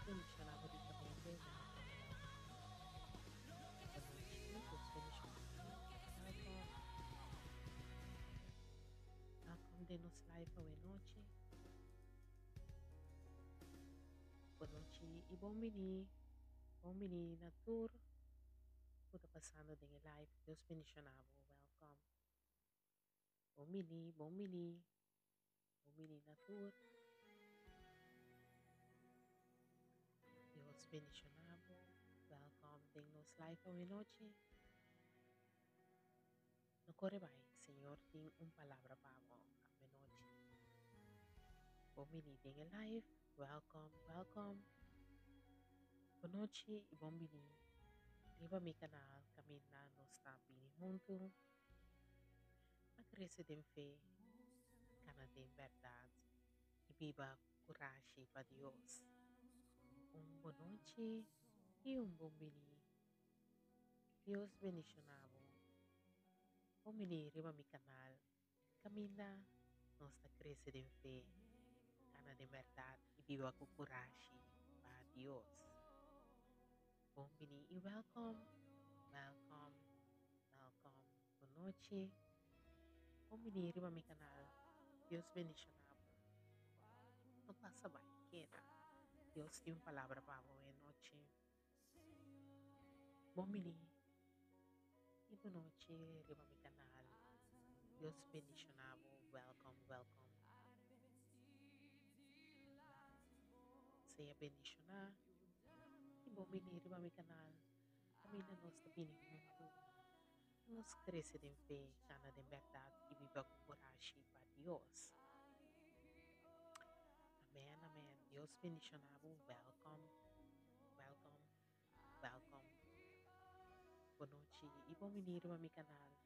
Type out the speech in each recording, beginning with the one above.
bendiciona bo ricamente. Welcome, welcome. Bonochi, Dios bendiciona bo. Welcome. Welcome den nos live awe nochi. Bonochi y bon bini. Bon bini na tur cu ta pasando den e live. Dios bendiciona bo. Welcome. Bon bini, bon bini. Bon bini na tur. Dios bendiciona bo. Welcome den nos live awe nochi. No kore bai, Señor tin un palabra pa bo awe nochi. Bon bini den e live. Welcome, welcome. Bon nochi y bon bini riba mi canal caminda nos ta bini huntu pa crece den fe, cana den berdad y biba cu curashi pa Dios. Un bon nochi y un bon bini. Dios bendiciona bo. Bon bini riba mi canal caminda nos ta crece den fe, cana den berdad y biba cu curashi pa Dios. Bon bini y welcome, welcome, welcome. Bon nochi. Bon bini riba mi canal. Dios bendiciona bo. No pasa bai, keda. Dios tin un palabra pa bo e nochi. Bon bini y bon nochi riba mi canal. Dios bendiciona bo. Welcome, welcome. Sea bendiciona y bon bini riba mi canal. Caminda nos ta bini hunto pa nos crece den fe, cana den berdad y biba cu curashi pa Dios. Amen, amen. Dios bendiciona bo. Welcome, welcome, welcome. Bon nochi y bon bini riba mi canal.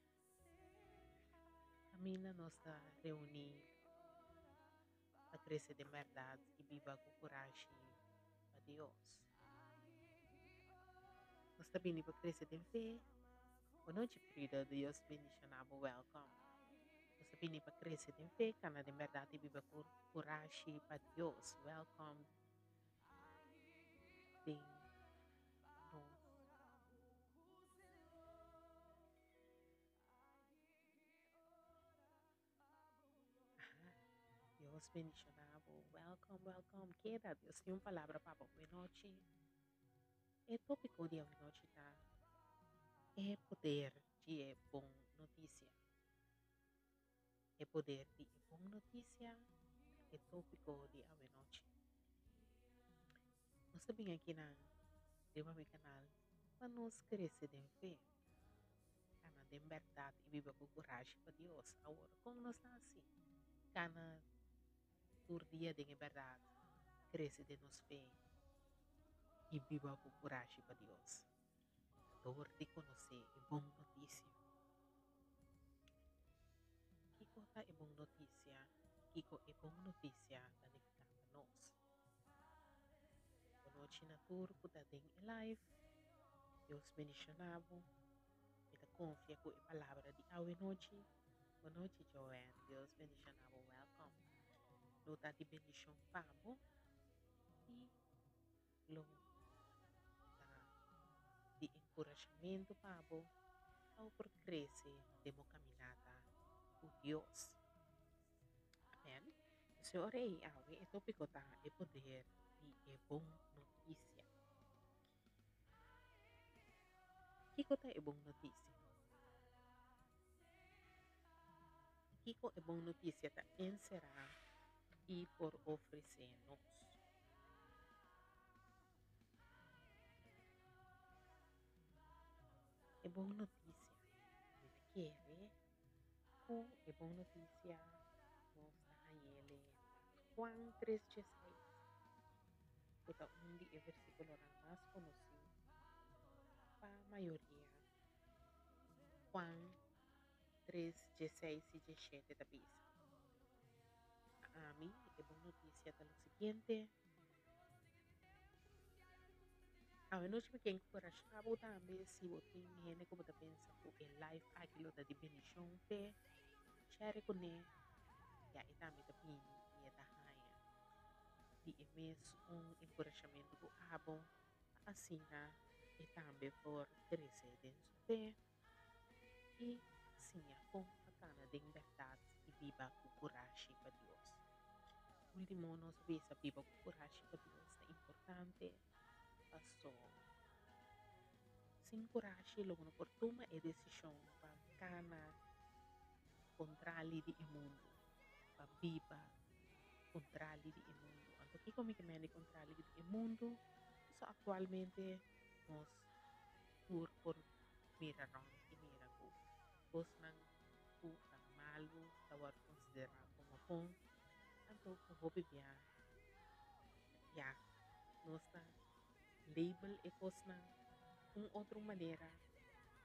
Caminda nos ta reuni pa crece den berdad y biba cu curashi pa Dios. Nos ta bini pa crece den fe. Bon nochi Frida, Dios bendiciona bo, welcome. Nos ta bini pa crece den fe, cana den berdad y biba cu curashi pa Dios. Welcome den nos. Aha, Dios bendiciona bo. Welcome, welcome. Keda, Dios tin un palabra pa bo awenochi. E topico di awenochi ta e poder di e bon noticia. E poder di e bon noticia ta e topico di awenochi. Nos ta bin akinan riba mi canal pa nos crece den fe. Kana den bèrdat i biba ku kurashi pa Dios. Awor, kon nos ta hasi? Kana tur dia den e bèrdat, krese den nos fe i biba ku kurashi pa Dios. Dor di konosé e bon notisia. Kiko ta e bon notisia? Kiko e bon notisia ta nifiká pa nos? Bonochi na tur ku ta den e live. Dios bendiciona bo. Mi ta confia ku e palabra di awe nochi. Bonochi Joanne. Dios bendiciona bo. Welcome. Lo ta di bendicion pa bo y lo ta di encurashamentu pa bo pa bo por crece den bo caminata ku Dios. Amen. P'esei ora ei awe e tópiko ta e poder di e bon notisia. Kiko ta e bon notisia? Kiko e bon notisia ta enserá i por ofresé nos? E bon notisia, mi ta kere Ku e bon notisia nos ta hañ'el na Juan tres dieseis, ku ta un di e versíkulonan mas konosí pa mayoria. Juan tres dieseis i diesshete ta bisa, Pa ami e bon notisia ta lo siguiente. Awenochi mi ke enkurashá bo tambe si bo tin hende ku bo ta pensa ku e live aki lo ta di bendishon p'e, share kuné, ya e tambe ta bini i e ta haña di e. mes un enkurashamentu ku abo pa asina e tambe por krese den su fe i siña kon pa kana den bèrdat i biba ku kurashi pa Dios. Último nos a bisa biba ku kurashi pa Dios ta importante paso sin kurashi lo bo no por tuma e desishon pa kana kontrali di e mundu, pa biba kontrali di e mundu. Anto kiko mi ke mende kontrali di e mundu? Pasobra aktualmente nos tur por mira rònt i mira ku kosnan ku ta malu ta wòrdu konsiderá komo bon. Anto ku hopi bia ya nos ta label e kosnan un otro manera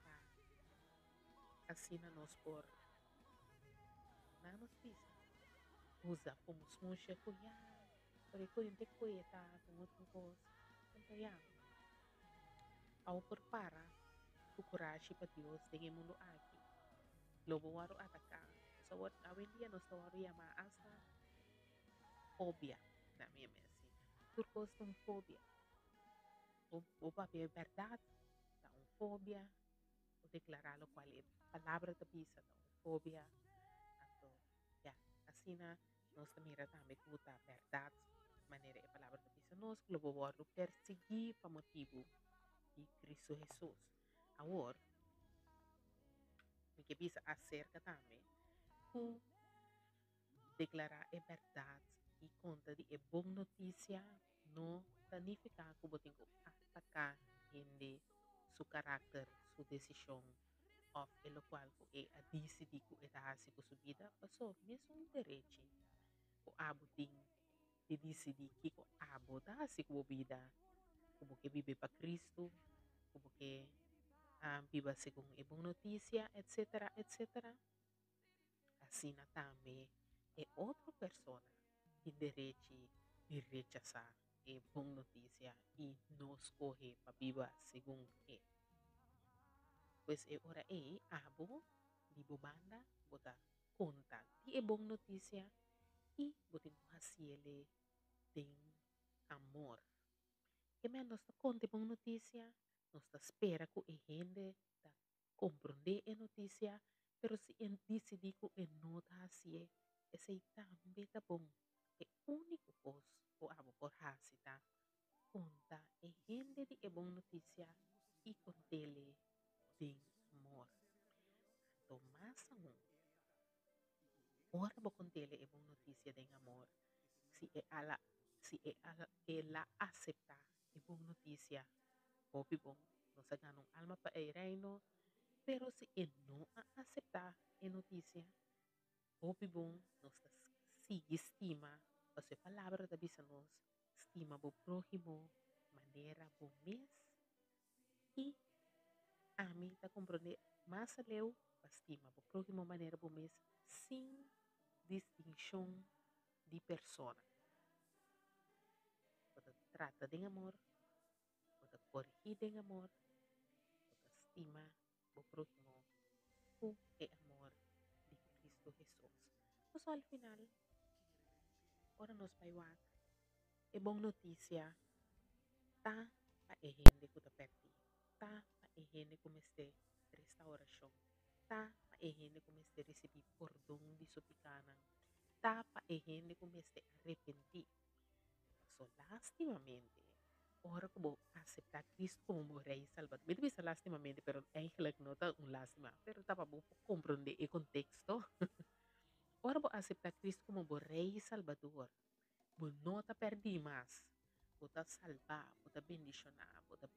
pa asina nos por na nos bisa usa komo smusha ku ya pero e korinte ku e ta un otro kos anto ya awo por para ku kurashi pa Dios den e mundu aki lo bo wòrdu ataká pasobra awendia nos ta wòrdu yamá asta fobia na mi a mester tur kos ta un fobia bo bo papia e bèrdat ta un fobia bo deklará lokual e palabra ta bisa ta un fobia anto ya asina nos ta mira tambe ku ta bèrdat manera e palabra ta bisa nos ku lo bo wòrdu persiguí pa motibu di Kristu Hesus awor mi ke bisa aserka tambe ku Deklará e bèrdat i konta di e bon notisia no ta nifiká ku bo tin ku ataká hende su karakter, su desishon òf e lokual ku e a disidí ku e ta hasi ku su bida. Pasó mesun derechi ku abo tin di disidí kiko abo ta hasi ku bo bida, ku bo ke biba pa Kristu, ku bo ke biba segun e bon notisia, etsetera, etsetera. Asina tambe e otro persona tin derechi di rechasá e bon notisia i no skohe pa biba segun e. Pues e ora ei abo di bo banda bo ta konta di e bon notisia i bo tin ku hasiele den amor. Ke men nos ta konta e bon notisia, nos ta spera ku e hende ta komprondé e notisia, pero si e disidí ku e no ta hasié, esei tambe ta bon. E úniko kos ku abo por hasi ta konta e hende di e bon notisia i kont'é den amor. Anto mas aun, ora bo kont'é e bon notisia den amor, si e ala si e ala el a aseptá e bon notisia, hopi bon, nos a gana un alma pa e Reino, pero si e no a aseptá e notisia, hopi bon, nos ta sigui stima, pasobra e Palabra ta bisa nos, Stima bo próhimo manera bo mes, i ami ta komprondé mas aleu pa stima bo próhimo manera bo mes sin distinshon di persona. Bo ta trata den amor, bo ta korigí den amor, bo ta stima bo próhimo ku e amor di Kristu Hesus. Pasobra al final, ora nos bai wak, e bon notisia ta pa e hende ku ta pèrdí, ta pa e hende ku mester restaurashon, ta pa e hende ku mester risibí pordon di su pikánan, ta pa e hende ku mester arepentí. Paso lastimamente, ora ku bo aseptá Kristu komo bo Rei i Salbador, mi ta bisa lastimamente, pero eigenlijk no ta un lástima, pero ta pa bo por komprondé e konteksto. Ora bo aseptá Kristu komo bo Rei i Salbador, bo no ta pèrdí mas, bo ta salbá, bo ta bendishoná, bo ta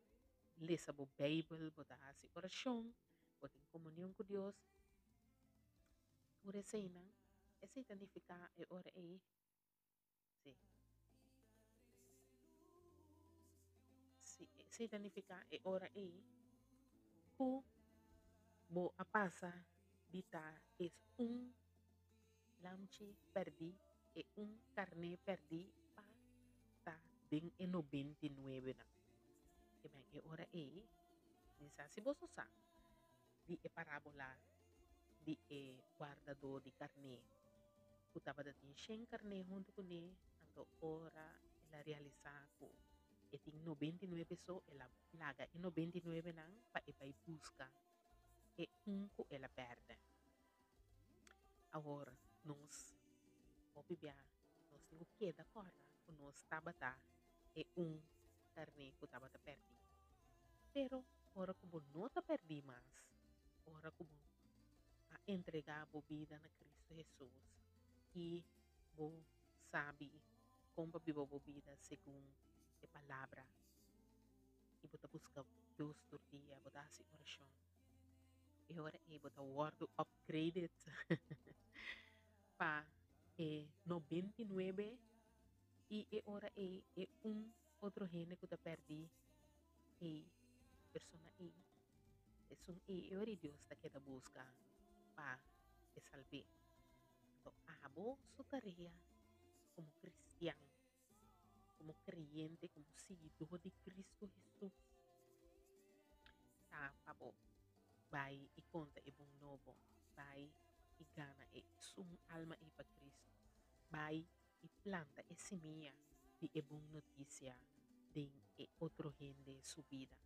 lesa bo Beibel, bo ta hasi orashon, bo tin komunion ku Dios. Tur eseinan, esei ta nifiká e ora ei Sí. Sí, esei ta nifiká e ora ei ku bo a pasa di ta es un lamchi pèrdí, e un karné pèrdí pa ta den e nobentinuebenan. E ben e ora ei, mi sa si boso sa di e parábola di e wardadó di karné ku tabata tin shen karné huntu kuné, anto ora El a realisá ku e tin 99 so, el a laga e 99 nan pa e bai buska e un ku el a pèrdè. Awor nos hopi bia nos tin ku keda kòrda ku nos tabata e un karné ku tabata pèrdí. Pero ora ku bo no ta pèrdí mas, ora ku bo a entregá bo bida na Kristu Hesus i bo sabi kon pa biba bo bida segun e palabra i bo ta buska Dios tur dia, bo ta hasi orashon, e ora ei bo ta wòrdu upgraded pa e 99 i e ora ei e un otro hende ku ta pèrdí ei persona ei, esun ei e ora ei Dios ta keda buska pa e salb'é. Anto abo su tarea komo kristian, komo kreyente, komo siguidó di Kristu Hesus ta pa bo bai i konta e bon nobo, bai i gana e esun alma ei pa Kristu, bai i planta e simia di e bon notisia den e otro hende su bida.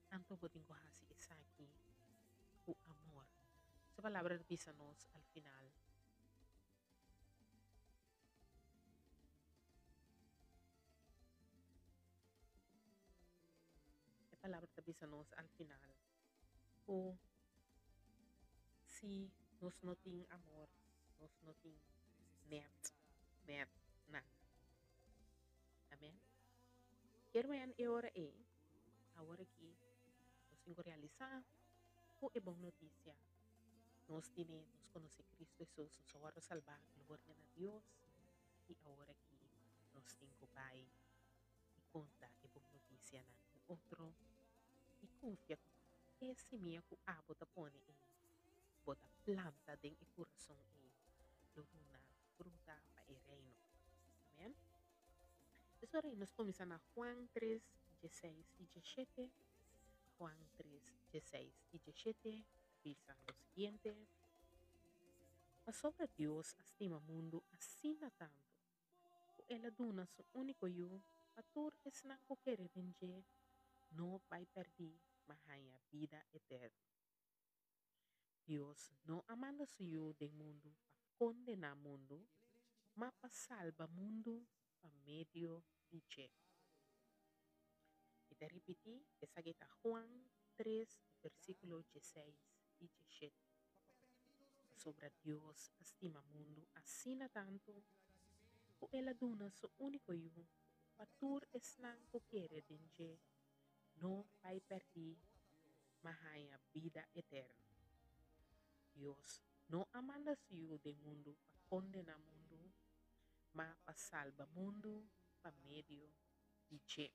Anto bo tin ku hasi esaki ku amor. Su palabra ta bisa nos al final. E palabra ta bisa nos al final ku si nos no tin amor, nos no tin net, net nada. Amen. Kier men e ora ei, awor aki nos tin ku realisá ku e bon notisia nos tene, nos konosé Kristu Hesus, nos a wòrdu salbá, gloria na Dios, i awor aki nos tin ku bai i konta e bon notisianan ku otro i konfia ku e simia ku abo ta pone ei, bo ta planta den e kurason ei, lo duna fruta pa e Reino. Amen. Es ora nos kuminsá na Juan 3, 16 i 17. Juan 3, 16 i 17 ta bisa lo siguiente, Pasobra Dios a stima mundu asina tantu, ku el a duna su úniko Yu pa tur esnan ku kere den dje no bai pèrdí ma haña bida eterno. Dios no a manda su Yu den mundu pa kondená mundu, ma pa salba mundu pa medio di dje. Mi ta ripití, esaki ta Juan 3, versíkulo 16 i 17. Pasobra Dios a stima mundu asina tantu ku el a duna su úniko Yu pa tur esnan ku kere den dje no bai pèrdí ma haña bida eterno. Dios no a manda su Yu den mundu pa kondená mundu, ma pa salba mundu pa medio di dje.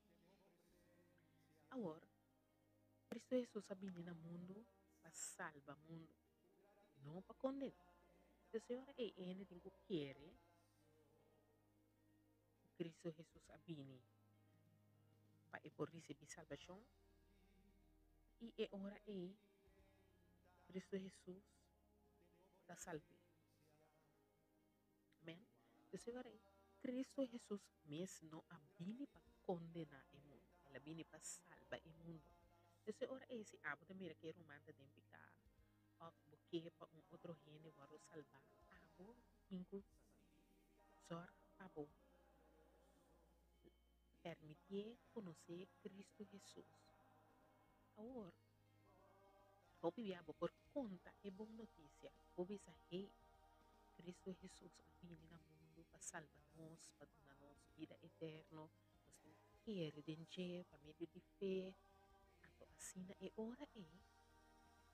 Awor, Kristu Hesus a bini na mundu pa salba mundu, no pa kondená. Entonces e ora ei e hende tin ku kere ku Kristu Hesus a bini pa e por risibí salbashon, i e ora ei Kristu Hesus ta salb'é. Amèn. Entonces e ora ei Kristu Hesus mes no a bini pa kondená e mundu, el a bini pa salba e mundu. Entonces e ora ei si abo ta mira ku e ruman ta den piká òf bo ke pa un otro hende wòrdu salbá, abo tin ku sòrg pa bo permitié konosé Kristu Hesus. Awor, hopi bia bo por konta e bon notisia, bo bisa, Hey, Kristu Hesus a bini na mundu pa salba nos, pa duna nos bida eterno. Nos tin ku kere den dje pa medio di fe. Anto asina e ora ei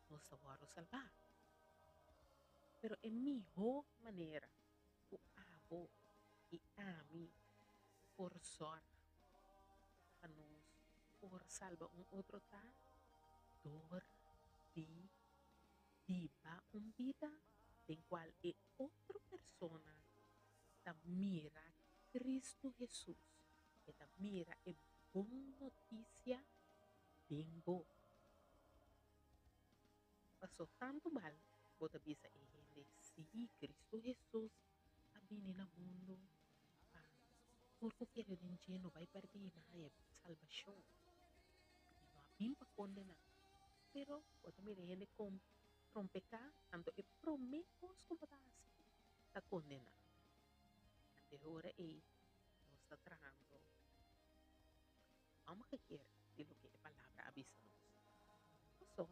nos ta wòrdu salbá. Pero e mihó manera ku abo i ami por sòrg pa nos por salba un otro ta dor di biba un bida den kual e otro persona ta mira Kristu Hesus, e ta mira e bon notisia den bo. Paso tantu bal bo ta bisa e hende, Sí, Kristu Hesus a bini na mundu pa. Tur ku kere den dje no bai pèrdí, ma haña salbashon. Mi no a bin pa kondená, pero bo ta mira e hende kon trompeká, anto e promé kos ku bo ta hasi ta kondená. Anto e ora ei nos ta trahando omgekeerd di loke e Palabra a bisa nos. Paso,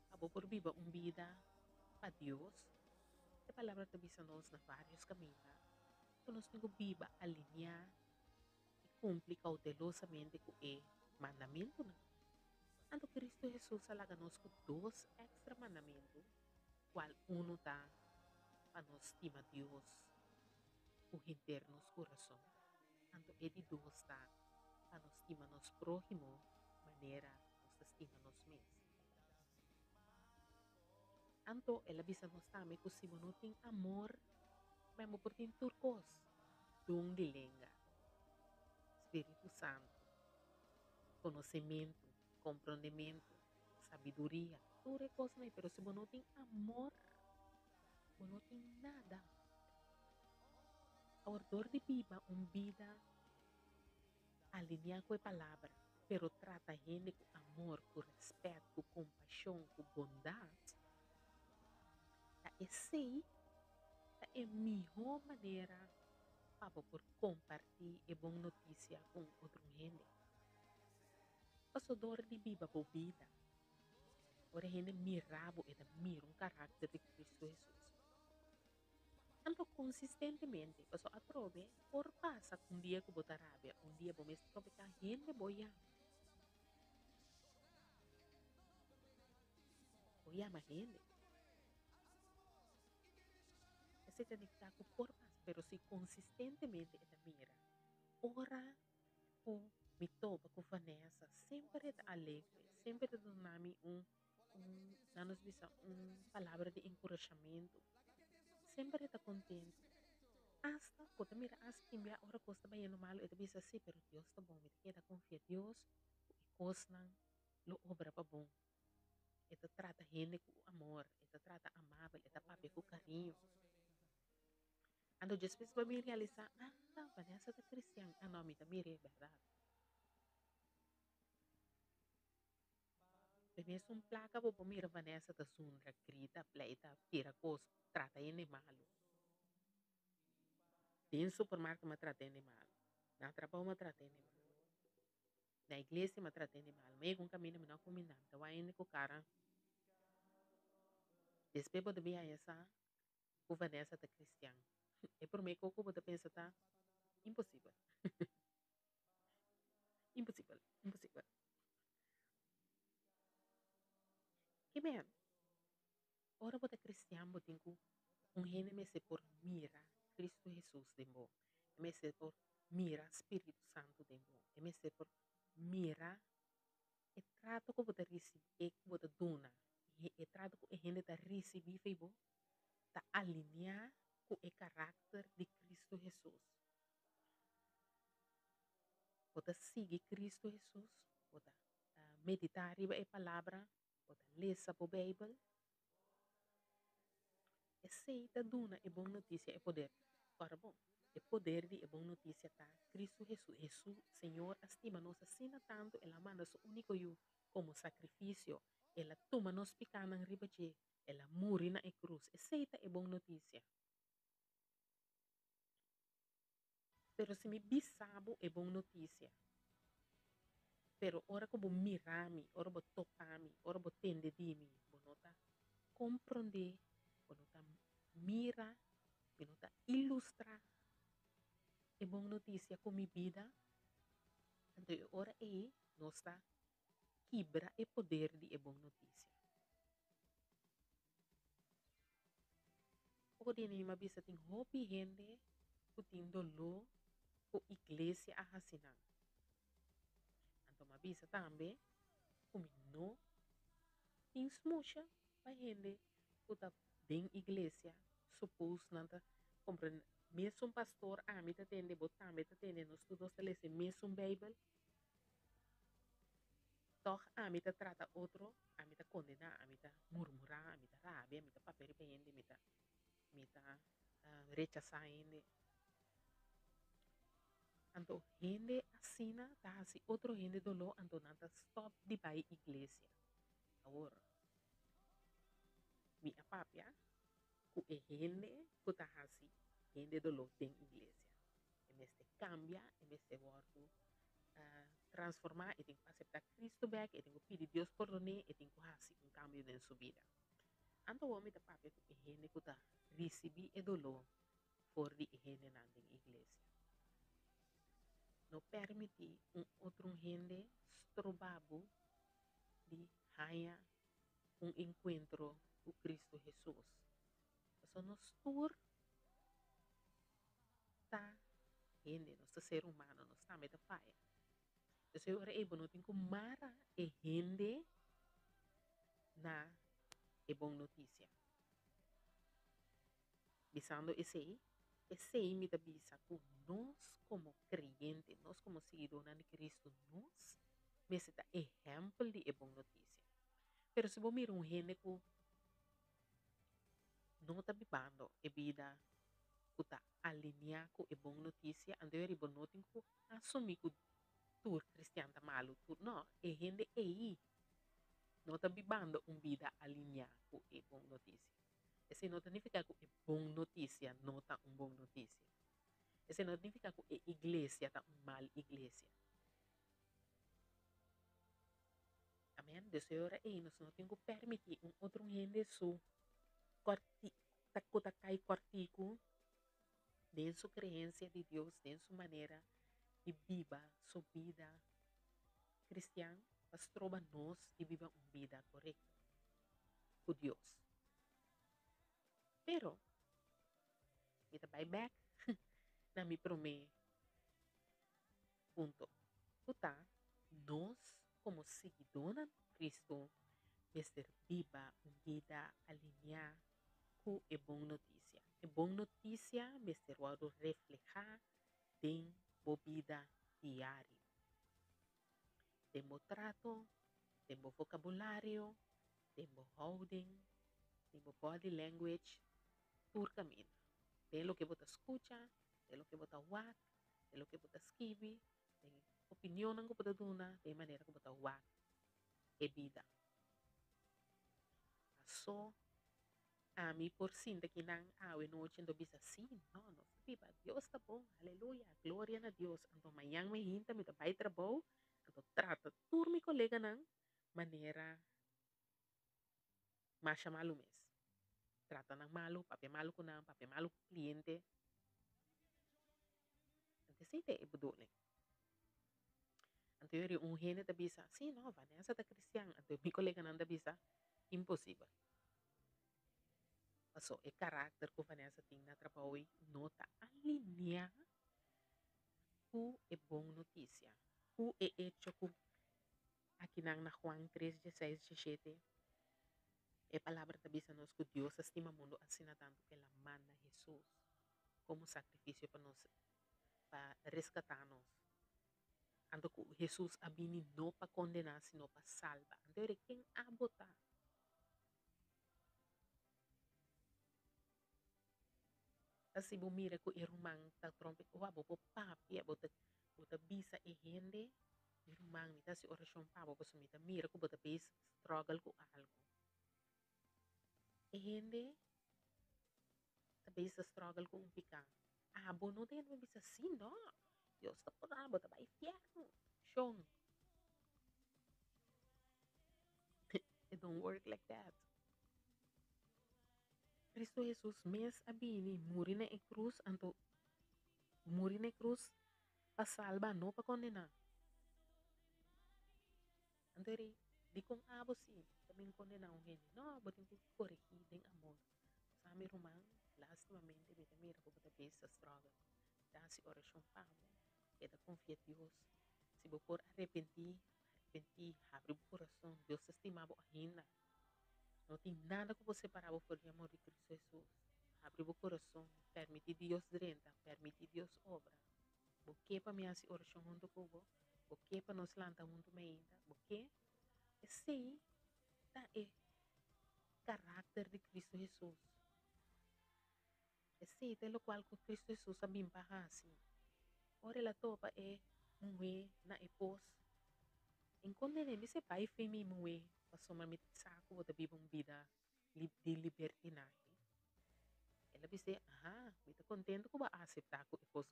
pa bo por biba un bida pa Dios, e Palabra ta bisa nos na vários kaminda ku nos tin ku biba alineá i kumpli koutelosamente ku e mandamentunan. Anto Kristu Hesus a laga nos ku dos èkstra mandamentu, kual unu ta pa nos stima Dios ku henter nos kurason, anto e di dos ta pa nos stima nos próhimo manera nos ta stima nos mes. Anto el a bisa nos tambe ku si bo no tin amor, men bo por tin tur kos, don di lenga, Spiritu Santu, konosementu, komprondementu, sabiduria, tur e kosnan ei, pero si bo no tin amor, bo no tin nada. Awor dor di biba un bida Alineá ku e Palabra, pero trata hende ku amor, ku rèspèt, ku kompashon, ku bondat, ta esei ta e mihó manera pa bo por kompartí e bon notisia ku un otro hende. Paso dor di biba bo bida, ora e hende mira bo e ta mira un karakter di Kristu Hesus. Tanto konsistentemente, pasobra atrobe por pasa ku un dia ku bo ta rabia, un dia bo mes ta tropiká hende bo yama. Bo yama hende. Esei ta nifiká ku por pasa, pero si konsistentemente e ta mira, ora ku mi topa ku Vanessa semper e ta alegre, semper e ta duna mi un un, nan nos bisa un palabra di enkurashamentu. Semper e ta kontentu. Asta bo ta mira asta tin bia ora kos ta bayendo malu e ta bisa si, pero Dios ta bon, mi ta keda konfia Dios ku e kosnan lo obra pa bon. E ta trata hende ku amor, e ta trata amabel, e ta papia ku kariño. Anto despues bo a bin realisá, ah, Vanessa ta kristian. Ah no, mi ta mir'é bèrdat. E mesun plaka bo por mira Vanessa ta zundra, grita, pleita, tira kos, trata hende malu. Den supermarket m'a trata hende malu, na trabou m'a trata hende malu, na iglesia m'a trata hende malu. Mi a yega un kaminda mi no a kuminda, mi ta wak hende ku kara. Despues bo ta bin haña sa ku Vanessa ta kristian. E promé kos ku bo ta pensa ta, imposibel. Imposibel, imposibel. Ke men, ora bo ta kristian bo tin ku un hende mester por mira Kristu Hesus den bo, e mester por mira Spiritu Santu den bo, e mester por mira e trato ku bo ta risibí, e ku bo ta duna, e trato ku e hende ta risibí fei bo ta alineá ku e karakter di Kristu Hesus. Bo ta sigui Kristu Hesus, bo ta meditá riba e Palabra, bo ta lesa bo Beibel. Esei ta duna e bon notisia e poder. Ora bon, e poder di e bon notisia ta Kristu Hesus. Hesus, Señor, a stima nos asina tantu, el a manda su úniko Yu komo sakrifisio. El a tuma nos pikánan riba dje, el a muri na e krus. Esei ta e bon notisia. Pero si mi bisa bo e bon notisia, pero ora ku bo mira mi, ora bo topa mi, ora bo tende di mi, bo no ta komprondé, bo no ta mira, mi no ta ilustrá e bon notisia ku mi bida, anto e ora ei nos ta kibra e poder di e bon notisia. Poko di mi a bisa tin hopi hende ku tin doló ku iglesia a hasi nan. Anto mi a bisa tambe ku mi no tin smusha pa hende ku ta den iglesia supos nan ta komprende mesun pastor ami ta tende bo tambe ta tende nos tur dos ta lesa e mesun beibel. Tòg ami ta trata otro, ami ta kondená, ami ta murmurá, ami ta rabia, mi ta papia riba hende, mi ta mi ta rechasá hende. Anto hende asina ta hasi otro hende doló anto nan ta stòp di bai iglesia. Awor, mi a papia ku e hende ku ta hasi hende doló den iglesia. E mester kambia, e mester wòrdu transformá, e tin ku aseptá Kristu bèk, e tin ku pidi Dios pordon'é, e tin ku hasi un kambio den su bida. Anto awor mi ta papia ku e hende ku ta risibí e doló for di e hendenan den iglesia. No permití un otro hende stroba bo di haña un enkuentro ku Kristu Hesus. Pasobra nos tur ta hende, nos ta ser humano, nos tambe ta faya. Entonces e ora ei bo no tin ku mara e hende na e bon notisia. Bisando esei, esei mi ta bisa ku nos komo kreyente, nos komo siguidónan di Kristu, nos mester ta ehèmpel di e bon notisia. Pero si bo mira un hende ku no ta bibando e bida ku ta alineá ku e bon notisia, anto e riba no tin ku asumí ku tur kristian ta malu, tur no, e hende ei no ta bibando un bida alineá ku e bon notisia. Esei no ta nifiká ku e bon notisia no ta un bon notisia. Esei no ta nifiká ku e iglesia ta un mal iglesia. Amen. Dus e ora ei nos no tin ku permití un otro hende su kòrti ta ku ta kai kòrtiku den su kreensia di Dios, den su manera di biba su bida kristian pa stroba nos di biba un bida korekto ku Dios. Pero mi ta bai bèk na mi promé punto, ku ta nos komo siguidónan di Kristu mester biba un bida aliniá ku e bon notisia. E bon notisia mester wòrdu reflehá den bo bida diario, den bo trato, den bo vokabulario, den bo houding, den bo body language, tur kaminda. Den loke bo ta skucha, den loke bo ta wak, den loke bo ta skibi, den e opinionnan ku bo ta duna, den e manera ku bo ta wak e bida. Paso ami por sinta kinan awe nochi anto bisa, Sí, no, nos ta biba, Dios ta bon, aleluya, gloria na Dios. Anto mañan mi hinta mi ta bai trabou, anto trata tur mi koleganan manera masha malu mes. Trata nan malu, papia malu ku nan, papia malu ku kliente. Anto esei ta e bedoeling. Anto yori un hende ta bisa, sí, no, Vanessa ta cristian. Anto mi koleganan ta bisa, imposibel. Paso e karakter ku Vanessa tin na trabou ei no ta alineá ku e bon notisia, ku e echo ku Akinan na Juan tres, dieseis, diesshete, e palabra ta bisa nos ku Dios a stima mundu asina tantu ku el a manda Hesus komo sakrifisio pa nos, pa reskatá nos. Anto ku Hesus a bini no pa kondená sino pa salba. Anto ere ken abo ta? Asi bo mira ku e ruman ta trompe ua bo por papia, bo ta bo ta bisa e hende, mi ruman mi ta hasi orashon pa bo pasobra mi ta mira ku bo ta bes struggle ku algu. E hende ta bes ta struggle ku un piká, abo no ta yendo pa bisa si no, Dios ta pordona bo ta bai fiernu, shon. It don't work like that. Cristo Jesus mes a bini muri na e cruz anto muri na e cruz pa salba no pa condena. Anto e rei dicon abo si ta bin condena un hende? No, bo tin cu coregi den amor. Sa mi ruman, lastimamente mi ta mira cu bo ta bes ta struggle. Ta haci oracion pa bo, keda confia Dios. Si bo por arepenti, arepenti, habri bo corazon. Dios ta stima bo ainda. No tin nada ku por separá bo for di amor di Kristu Hesus. Habri bo kurason, permití Dios drenta, permití Dios obra. Bo ke pa mi hasi orashon huntu ku bo? Bo ke pa nos lanta huntu meinta? Bo ke? Esei ta e karakter di Kristu Hesus. Esei ta e lokual ku Kristu Hesus a bin pa hasi. Ora el a topa e muhé na e pos, N kondené mi se bai fe mi muhé pasobra mi sa ku bo ta biba un bida di libertinahe. El a bis'é, Aha, mi ta kontentu ku bo a aseptá ku e kos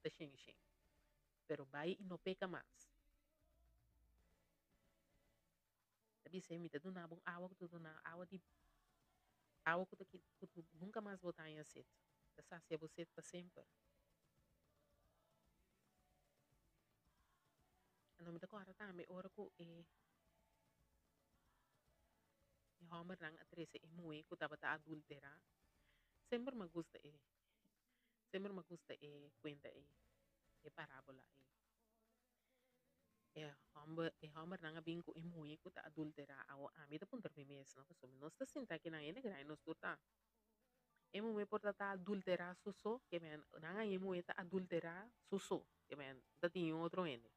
ta shen shen, pero bai i no peka mas. Ta bis'é, Mi ta duna bo un awa ku ta duna awa di awa ku ta ku nunka mas bo ta haña set, ta sasia bo set pa semper. Anto mi ta kòrda tambe ora ku e e hòmbernan a trese e muhé ku tabata adulterá. Semper mi a gusta e semper mi a gusta e kuenta ei, e parábola ei. E hòmber e hòmbernan a bin ku e muhé ku ta adulterá. Awor ami ta puntra mi mes, no, pasobra nos ta sinta akinan hende grandi nos tur ta. E muhé por ta ta adulterá su so, ke men nan a e muhé ta adulterá su so, ke men no ta tin niun otro hende.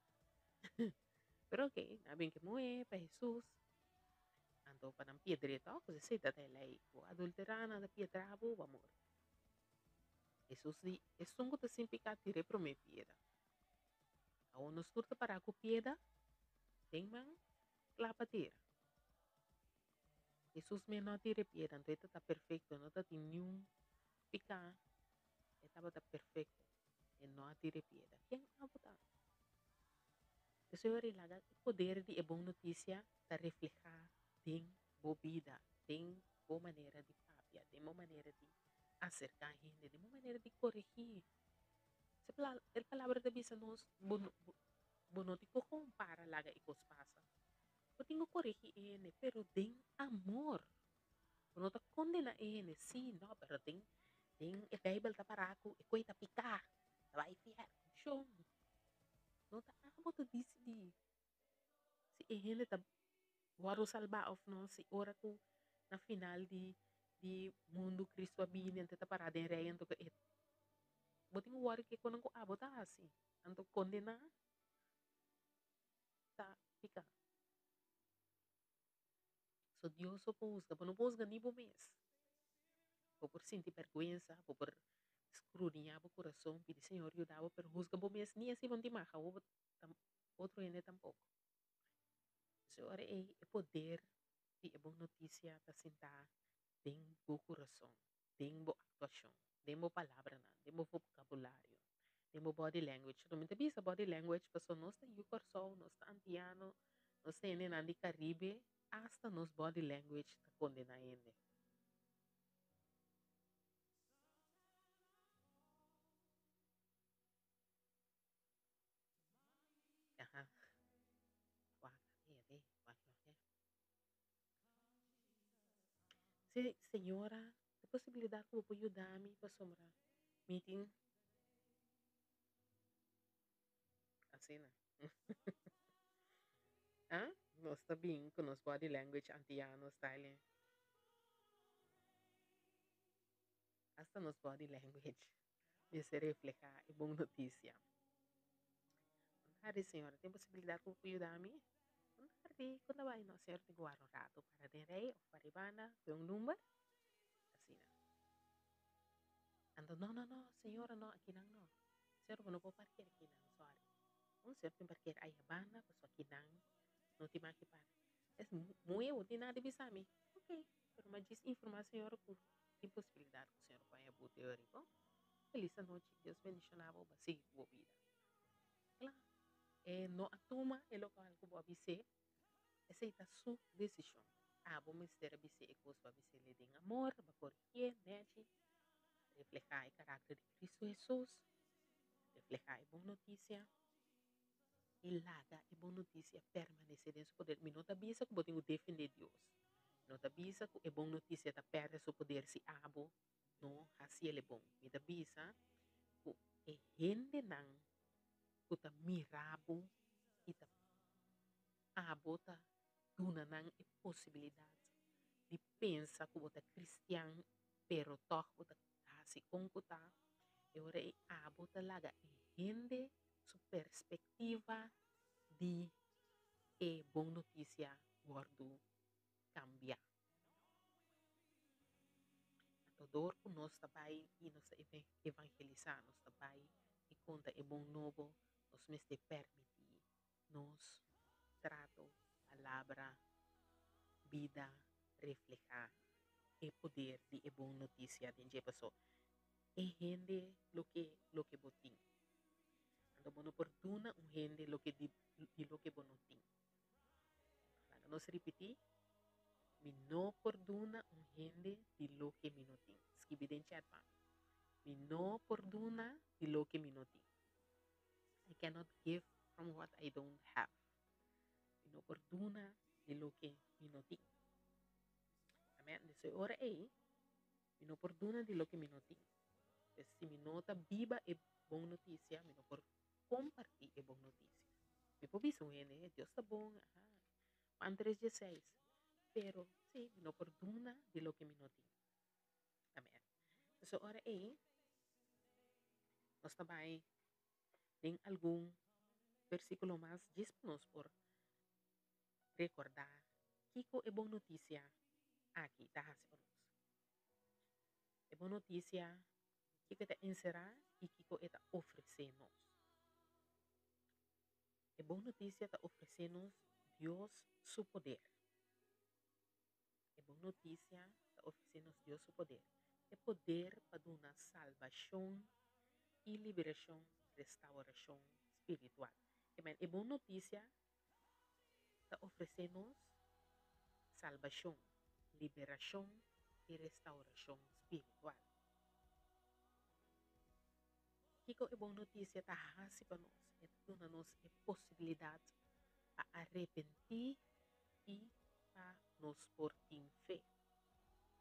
Pero ok, nan a bin ku e muhé pa Hesus, anto pa nan piedr'é tòg, pasobra esei ta ta e lei, bo adulterá nan ta piedrá bo, bo a muri. Hesus di, Esun ku ta sin piká tira e promé piedra. Awor nos tur ta pará ku piedra den man kla pa tira. Hesus mes no a tira e piedra, anto e ta ta perfekto, e no ta tin niun piká, e tabata perfekto, e no a tira e piedra. Ken abo ta? P'esei ora laga e poder di e bon notisia ta reflehá den bo bida, den bo manera di papia, den bo manera di aserká hende, den bo manera di koregí. E palabra ta bisa nos, bo bo no tin ku kompara laga e kos pasa. Bo tin ku koregi e hende, pero den amor. Bo no ta kondena e hende, sí, no, pero den den e Bijbel ta pará ku e koe ta piká, ta bai fièrnu. Shon, no ta abo ta disidí si e hende ta wòrdu salbá òf no, si ora ku na final di di mundu Kristu a bini anto e ta pará den rei anto ku e bo tin ku wòrdu ke konan ku abo ta hasi, anto kondená ta piká. So Dios so por husga, bo no por husga ni bo mes. Bo por sinti bèrgwensa, bo por skrudiñá bo kurason, pidi Señor yuda bo, pero husga bo mes ni así bo no tin maha, bo otro hende tampoko. So ora ei e poder di e bon notisia ta sintá den bo kurason, den bo aktuashon, den bo palabranan, den bo vokabulario, den bo body language. Mi ta bisa body language pasobra nos ta yu Kòrsou, nos ta antiano, nos ta hendenan di Karibe, asta nos body language ta kondená hende. Aha. Wak, e, wak, wak. Si, señora, e posibilidad cu bo por yuda mi pasobra mi tin asina. Ah, nos ta bin cu nos body language antiano style. Hasta nos body language mester refleha e bon noticia. Un tardi, señora, tin posibilidad cu bo por yuda mi? Un tardi, con ta bai? No, señora, tin cu wara un rato para den rei of para e banda, cu un number. Asina. Anto, no, no, no, señora, no, akinan no. Señora, bo no por parkeer akinan, sorry. Un señor tin parkeer aya banda, pasobra akinan no tin mas ki parke. Es muhe, bo tin nada di bisa mi. Ok, pero mi a djis informa señora cu tin posibilidad cu señora por haña boete ori, bo. Feliz anochi, Dios bendiciona bo, bo a sigui cu bo bida. Kla, e no a tuma e locual cu bo a bis'é, esey ta su decision. Abo mester a bis'é e cos bo a bis'é le den amor, bo a corigié, nechi, refleha e caracter di Cristo Jesus, refleha e bon noticia y laga e bon noticia permanece den su poder. Mi no ta bisa cu bo tin cu defende Dios. Mi no ta bisa cu e bon noticia ta perde su poder si abo no haci el e bon. Mi ta bisa cu e hendenan cu ta mira bo y ta abo ta duna nan e posibilidad di pensa cu bo ta cristian pero tog bo ta haci con cu ta, e ora ei abo ta laga e hende su perspectiva di e bon noticia wordo cambia. Anto dor cu nos ta bay y nos ta evangelisa, nos ta bay y. konta e bon nobo, nos mester permití nos trato, palabra, bida reflehá e poder di e bon notisia den dje. Paso e hende lo ke loke bo tin. Anto bo no por duna un hende loke di di loke bo no tin. Laga nos ripití, Mi no por duna un hende di loke mi no tin. Skibi den chat pa mi. Mi no por duna di loke mi no tin. I cannot give from what I don't have. Mi no por duna di loke mi no tin. Amen. Des e ora ei, mi no por duna di loke mi no tin. Pues si mi no ta biba e bon notisia, mi no por kompartí e bon notisia. Mi por bisa un hende, Dios ta bon, aha, Juan tres dieseis, pero sí, mi no por duna di loke mi no tin. Amen. Entonces ora ei, nos ta bai den algun versíkulo mas djis pa nos por rekordá kiko e bon notisia aki ta hasi pa nos. E bon notisia, kiko e ta enserá i kiko e ta ofresé nos. E bon notisia ta ofresé nos Dios su poder. E bon notisia ta ofresé nos Dios su poder, e poder pa duna salbashon i liberashon, restaurashon spiritual. Amen. E bon notisia ta ofresé nos salbashon, liberashon i restaurashon spiritual. Kiko e bon notisia ta hasi pa nos? E ta duna nos e posibilidat pa arepentí i pa nos por tin fe.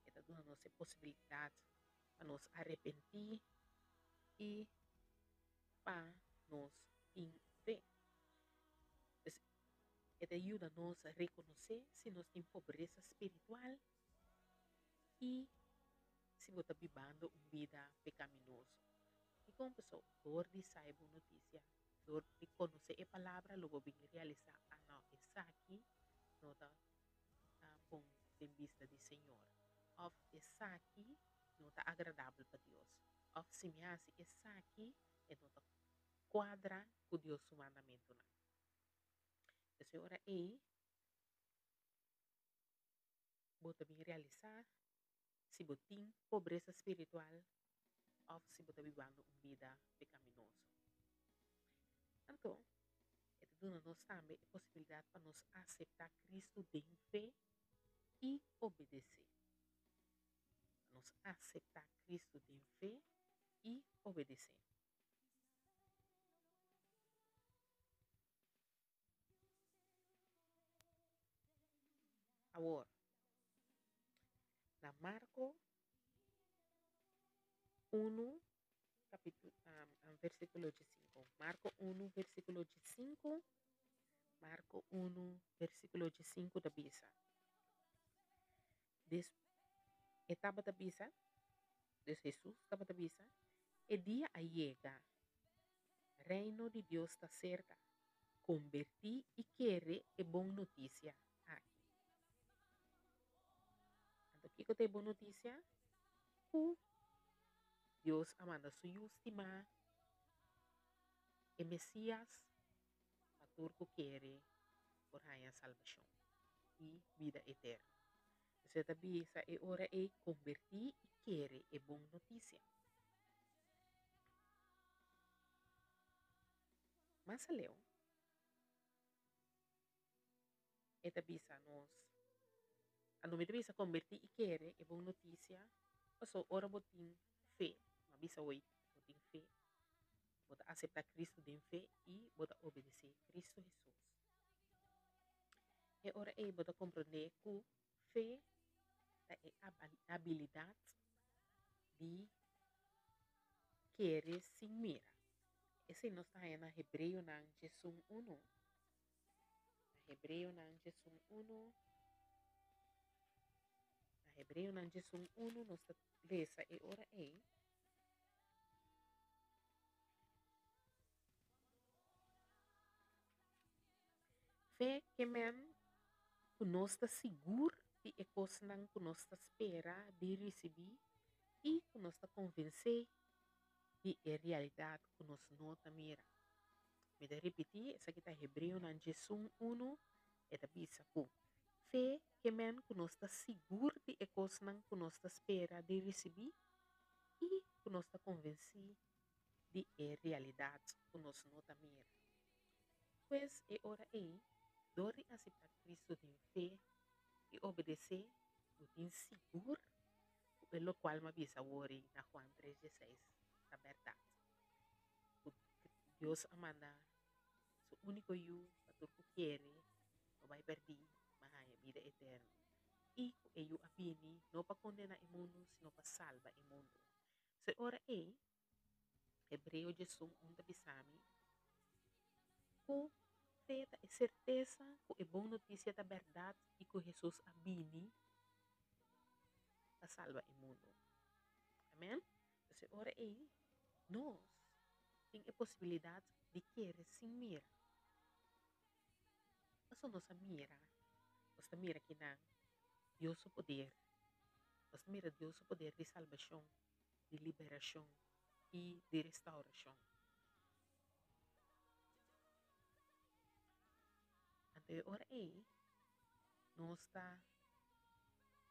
E ta duna nos e posibilidat pa nos arepentí i pa nos tin fe. Pues, e ta yuda nos rekonosé si nos tin pobresa spiritual i si bo ta bibando un bida pekaminoso. Dikon? Pasobra dor di sa e bon notisia, dor di konosé e palabra, lo bo bin realisá, Ah no, esaki no ta bon den bista di Señor, òf esaki no ta agradabel pa Dios, òf si mi hasi esaki e no ta kuadra ku Dios su mandamentunan. P'esei ora ei bo ta bin realisá si bo tin pobresa spiritual òf si bo ta bibando un bida pekaminoso. Anto, e ta duna nos tambe e posibilidat pa nos aseptá Kristu den fe i obedesé. Pa nos aseptá Kristu den fe i obedesé. Awor, na Marko unu, capítulo, versículo 5. Marko 1, versículo 5. Marko 1, versículo 5 ta bisa. Des, e tabata bisa, des Jesús tabata bisa, e dia a yega, Reino di Dios ta serka, kombertí i kere e bon notisia aki. Anto kiko ta e bon notisia? Ku Dios a manda su Yu stimá, e Mesías, pa tur ku kere por haña salbashon i bida eterno. Esei ta bisa e ora ei kombertí i kere e bon notisia. Mas aleu, e ta bisa nos, anto mi ta bisa kombertí i kere e bon notisia, pasobra ora bo tin fe, mi a bisa hoy, bo tin fe, bo ta aseptá Kristu den fe i bo ta obedesé Kristu Hesus. E ora ei bo ta komprondé ku fe ta e abilidat di kere sin mira. Esei nos ta haña na Hebreonan diesun unu. Na Hebreonan diesun unu, na Hebreonan diesun unu nos ta lesa e ora ei. Fe ke men ku nos ta sigur di e kosnan ku nos ta spera di risibí i ku nos ta konvensé di e realidat ku nos no ta mira. Mi ta ripití, esaki ta Hebreonan 11, e ta bisa ku fe ke men ku nos ta sigur di e kosnan ku nos ta spera di risibí i ku nos ta konvensí di e realidat ku nos no ta mira. Pues e ora ei, dor di aseptá Kristu den fe i obedes'é, bo tin sigur ku e lokual m'a bisa awor ei na Juan 3:16 ta bèrdat, ku Dios a manda su úniko Yu pa tur ku kere no bai pèrdí, ma haña bida eterno, i ku e Yu a bini no pa kondená e mundu, sino pa salba e mundu. So e ora ei, Hebreo 11 ta bisa mi ku fe ta e sertesa ku e bon notisia ta bèrdat i ku Hesus a bini pa salba e mundu. Amen? Entonces e ora ei nos tin e posibilidat di kere sin mira. Pasobra nos a mira, nos ta mira kinan Dios su poder, nos ta mira Dios su poder di salbashon, di liberashon i di restaurashon. Anto e ora ei nos ta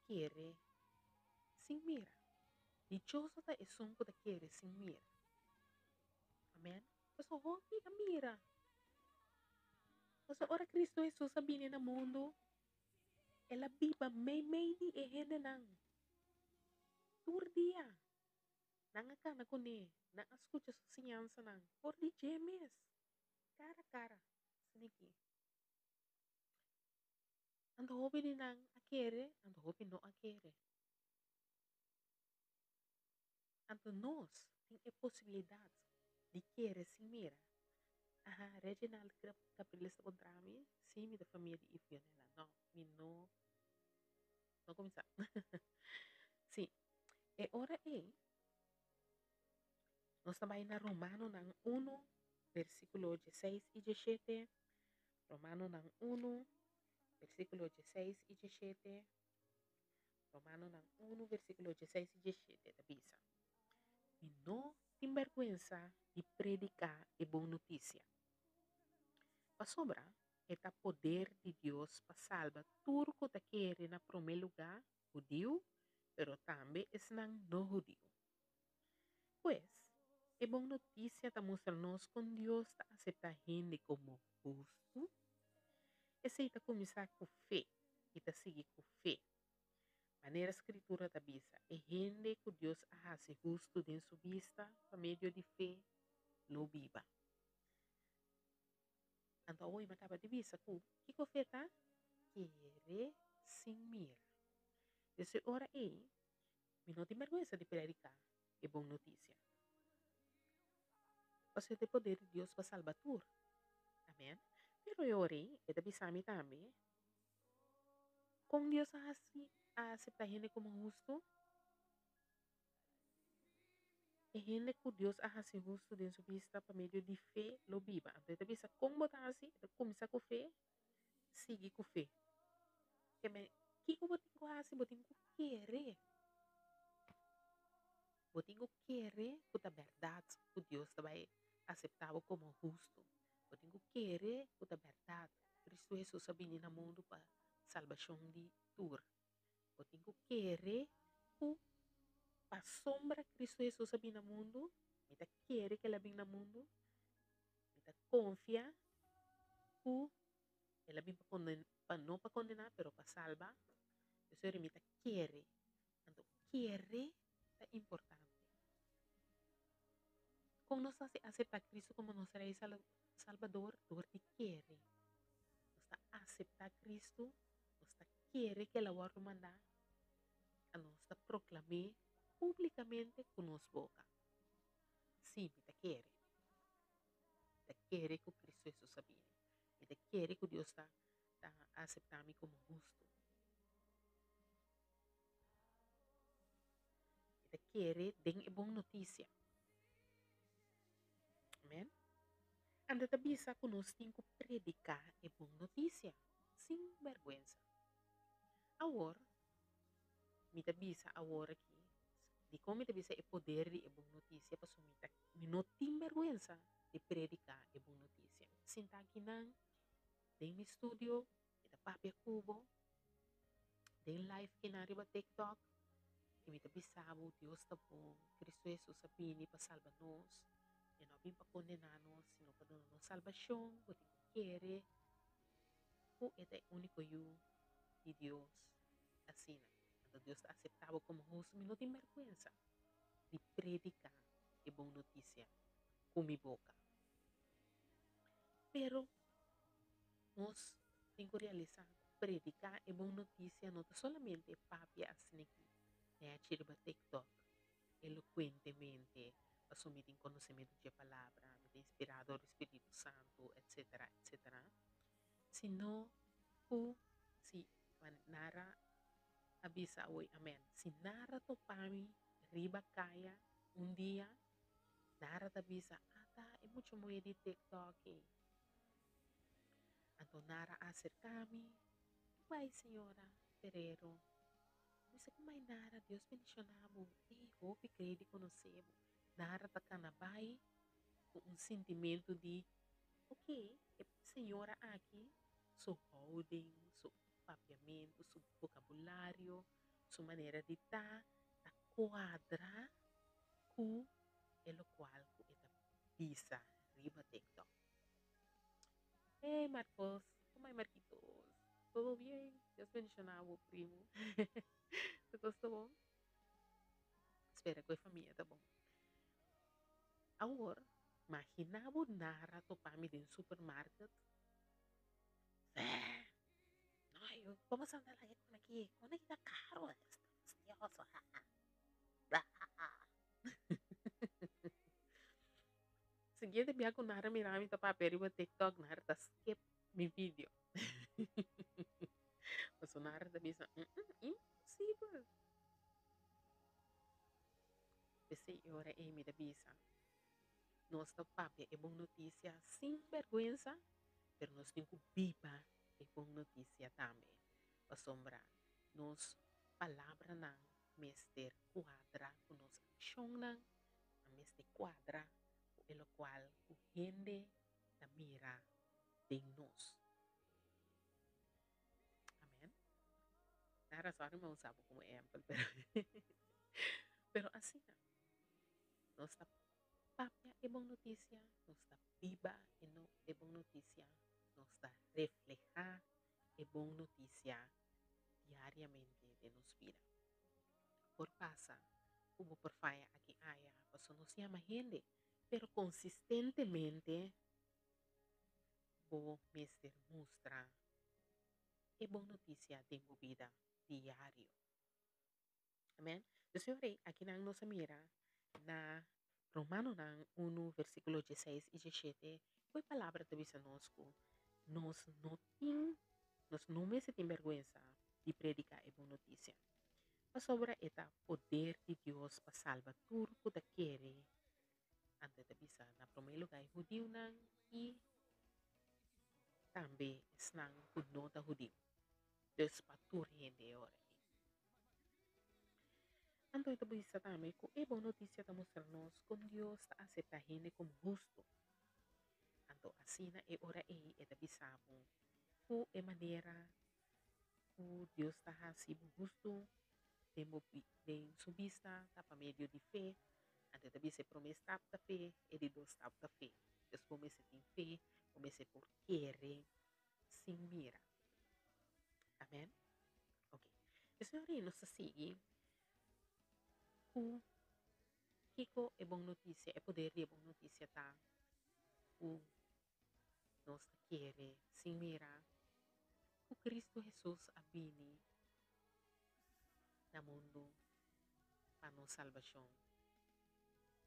kere sin mira. Dichoso ta esun ku ta kere sin mira. Amen. Pasobra hopi a mira. Pasobra ora Kristu Hesus a bini na mundu, el a biba meimei di e hendenan tur dia. Nan a kana kuné, nan a skucha su siñansanan for di dje mes, kara kara, sniki. Anto hopi di nan a kere, anto hopi no a kere. Anto nos tin e posibilidat di kere sin mira. Aha, Reginald Capriles ta kontra mi, si mi ta famia di Yves Dionela. No, mi no, no kuminsá. Sí, e ora ei nos ta bai na Romanonan 1, versíkulo 16 i 17. Romanonan 1, versíkulo 16 i 17. Romanonan 1, versíkulo 16 i 17 ta bisa, Mi no tin bèrgwensa di prediká e bon notisia, pasobra e ta poder di Dios pa salba tur ku ta kere, na promé lugá hudiu, pero tambe esnan no hudiu. Pues, e bon notisia ta mustra nos kon Dios ta aseptá hende komo hustu. Esei ta kuminsá ku fe i ta sigui ku fe. Manera Skritura ta bisa, E hende ku Dios a hasi hustu den su bista pa medio di fe lo biba. Anto awoy mi a kaba di bisa ku kiko fe ta? Kere sin mira. Desde e ora ei, mi no tin bèrgwensa di prediká e bon notisia. Pasobra ta e poder di Dios pa salba tur. Amèn. Pero e ora ei, e ta bisa mi tambe kon Dios a hasi a aseptá hende komo hustu. E hende ku Dios a hasi hustu den su bista pa medio di fe lo biba. Anto e ta bisa kon bo ta hasi, e ta kuminsá ku fe, sigui ku fe. Ke men, kiko bo tin ku hasi? Bo tin ku kere. Bo tin ku kere ku ta bèrdat ku Dios ta bai aseptá bo komo hustu. Bo tin ku kere ku ta bèrdat Kristu Hesus a bini na mundu pa salbashon di tur. Bo tin ku kere ku pasobra Kristu Hesus a bini na mundu, mi ta kere ku el a bini na mundu, mi ta konfia ku el a bini pa konden pa no pa kondená pero pa salba. Esei mi ta kere. Anto kere ta importante. Kon nos ta hasi aseptá Kristu komo nos Rei Salbador? Dor di kere. Nos ta aseptá Kristu, nos ta kere ku el a wòrdu mandá, a nos ta proklam'é públikamente ku nos boka. Sí, mi ta kere. Mi ta kere ku Kristu Hesus a bini. Mi ta kere ku Dios ta aseptá mi komo hustu. Mi ta kere den e bon notisia. Amen. Anda ta bisa ku nos tin ku prediká e bon notisia sin bèrgwensa. Awor, mi ta bisa awor aki, Dikon mi ta bisa e poder di e bon notisia? Pasobra mi ta mi no tin bèrgwensa di prediká e bon notisia. Mi ta sinta akinan den mi studio, mi ta papia ku bo den live kinan riba TikTok i mi ta bisa bo Dios ta bon, Kristu Hesus a bini pa salba nos, e no a bini pa kondená nos, sino pa duna nos salbashon. Bo tin ku kere ku e ta e úniko Yu di Dios asina. Anto Dios ta aseptá bo komo hustu. Mi no tin bèrgwensa di prediká e bon notisia ku mi boka. Pero nos tin ku realisá ku prediká e bon notisia no ta solamente papia asin'aki nèchi riba TikTok elokuentemente pasobra mi tin konosementu dje palabra, mi ta inspirá dor di spiritu santu, etsetera, etsetera, sino ku si Nara a bisa awe amen, si Nara topa mi riba kaya un dia, Nara ta bisa, Ata e mucha muhé di TikTok ei. Anto Nara a aserká mi, Ku bai señora Ferrero? Mi bisa, Ku bai Nara, Dios bendishoná bo. Ei, hopi krei di konosé bo. Nara ta kana bai ku un sintimentu di, Ok, e señora aki su houding, su papiamentu, su vokabulario, su manera di ta, ta kuadra ku e lokual ku e ta bisa riba TikTok. Hey Marcos, como ay Marquitos? Todo bien? Dios bendiciona bo primo. Tur cos ta bon? Spera cu e famia ta bon. Awor, magina bo nara topa mi den supermarket. Vee! No, como sa anda laga con aki? Con aki ta caro, esta fastidioso. Siguiente bia ku Nara mira mi ta papia riba TikTok, Nara ta skip mi video. Pasobra Nara ta bisa, Imposibel. P'esei e ora ei mi ta bisa, nos ta papia e bon notisia sin bèrgwensa, pero nos tin ku biba e bon notisia tambe. Pasobra nos palabranan mester kuadra ku nos akshonnan, nan mester kuadra ku e lokual ku hende ta mira den nos. Amen. Nara, sorry mi a usa bo komo ehèmpel, pero pero asina nos ta papia e bon notisia, nos ta biba e no e bon notisia, nos ta reflehá e bon notisia diariamente den nos bida. Por pasa ku bo por faya aki aya pasobra nos yama hende, pero konsistentemente bo mester mustra e bon notisia den bo bida diario. Amen. Dus e ora ei akinan nos a mira na Romanonan unu versíkulo dieseis i diesshete ku e palabra ta bisa nos ku nos no tin, nos no mester tin bèrgwensa di prediká e bon notisia, pasobra e ta poder di Dios pa salba tur ku ta kere. Anto e ta bisa na promé lugá e hudiunan i tambe esnan ku no ta hudiu. Dus pa tur hende e ora ei. Anto e ta bisa tambe ku e bon notisia ta mustra nos kon Dios ta aseptá hende komo hustu. Anto asina e ora ei e ta bisa bo ku e manera ku Dios ta hasi bo hustu den bo den su bista ta pa medio di fe. Anto e ta bisa e promé stap ta fe, e di dos stap ta fe. Dus bo mester tin fe, bo mester por kere sin mira. Amen. Ok. Pues ahora nos ta sigui ku kiko e bon notisia, e poder di e bon notisia ta ku nos ta kere sin mira ku Kristu Hesus a bini na mundu pa nos salbashon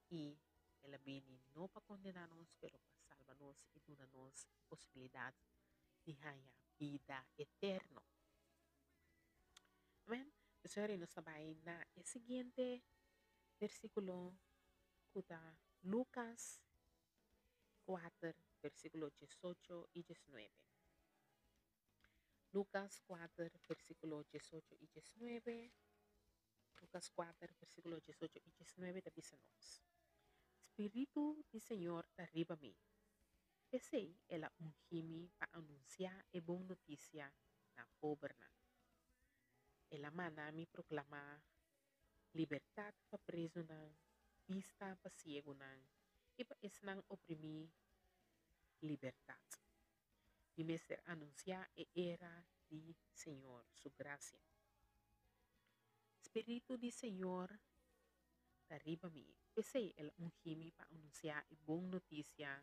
i el a bini no pa kondená nos pero pa salba nos i duna nos e posibilidat di haña bida eterno. Amen. Pues ahora nos ta bai na e siguiente versíkulo ku ta Lukas kuater versíkulo diesocho i diesnuebe. Lukas kuater versíkulo diesocho i diesnuebe. Lukas 4, versíkulo 18 i 19 ta bisa nos, Spiritu di Señor ta riba mi. P'esei el a ungí mi pa anunsiá e bon notisia na pobernan. El a manda mi proklamá libertat pa prezunan, bista pa siegunan i pa esnan oprimí libertat. Mi mester anunsiá e era di Señor su grasia. Spiritu di Señor ta riba mi, p'esei el a ungí mi pa anunsiá e bon notisia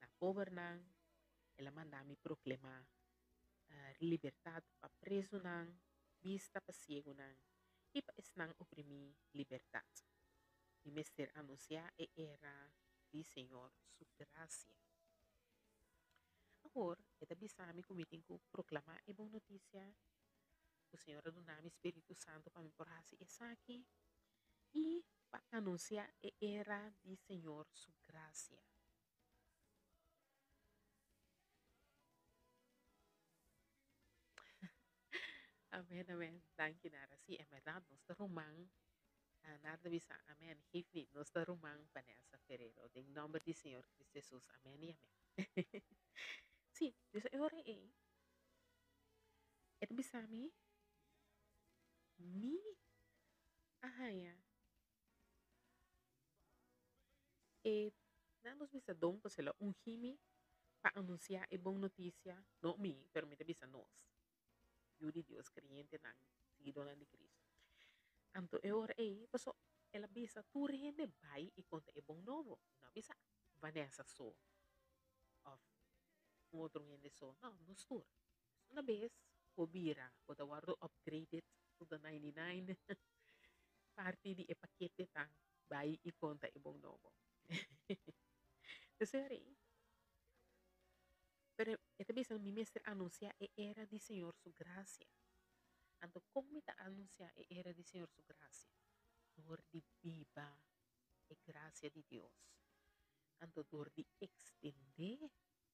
na pobernan, el a manda mi proklamá libertat pa prezunan, bista pa siegunan i pa esnan oprimí libertat. Mi mester anunsiá e era di Señor su grasia. Awor, e ta bisa mi ku mi tin ku proklamá e bon notisia, ku Señor a duna mi spiritu santu pa mi por hasi esaki, i pa anunsiá e era di Señor su grasia. Amen, amen. Danki, Nara. Sí, en berdad, nos ta ruman. Ah, Nara ta bisa, amen. Geef niet, nos ta ruman Vanessa Ferrero. Den nomber di Señor Cristo Jesus. Amen y amen. Sí, dus e ora ei, e ta bisa mi, mi a haña E nan nos bisa don pasobra el a ungi mi pa anunsiá e bon notisia, no mi, pero mi ta bisa nos, yu di Dios, kreyentenan, siguidónan di Kristu. Anto e ora ei, pasobra el a bisa tur hende bai i konta e bon nobo, e no a bisa Vanessa so òf un otro hende so, no, nos tur. Una bes bo bira, bo ta wòrdu upgraded to the 99. Parti di e pakete ta bai i konta e bon nobo. Entonces rei, pero e ta bisa mi mester anunsiá e era di Señor su grasia. Anto kon mi ta anunsiá e era di Señor su grasia? Dor di biba e grasia di Dios. Anto dor di ekstendé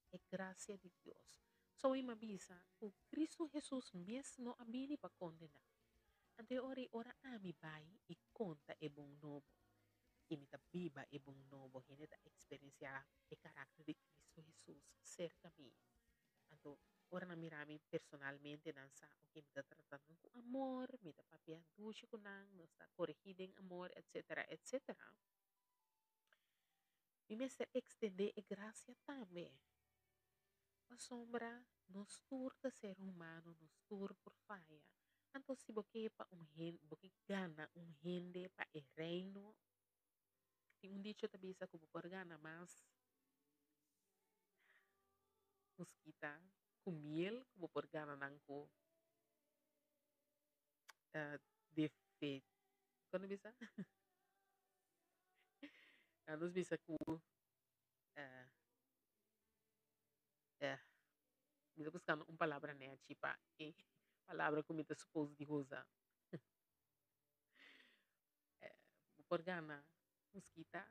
e grasia di Dios. Soe m'a bisa ku Kristu Hesus mes no a bini pa kondená. Anto e ora ei ora ami bai i konta e bon nobo, i mi ta biba e bon nobo, hende ta eksperensiá e karakter di Kristu Hesus serka mi. Anto ora nan mira mi personalmente nan sa, oke, mi ta trata nan ku amor, mi ta papia dushi ku nan, nos ta koregí den amor, etsetera, etsetera. Mi mester ekstendé e grasia tambe, pasobra nos tur ta ser humano, nos tur por faya. Anto si bo ke pa un hende, bo ke gana un hende pa e reino, tin un dicho ta bisa ku bo por gana mas muskita ku miel ku bo por gana nan ku defe, kon ta bisa? Nan nos bisa ku eh eh mi ta buskando un palabra nechi pa e palabra ku mi ta supos di usa. Eh, bo por gana muskita,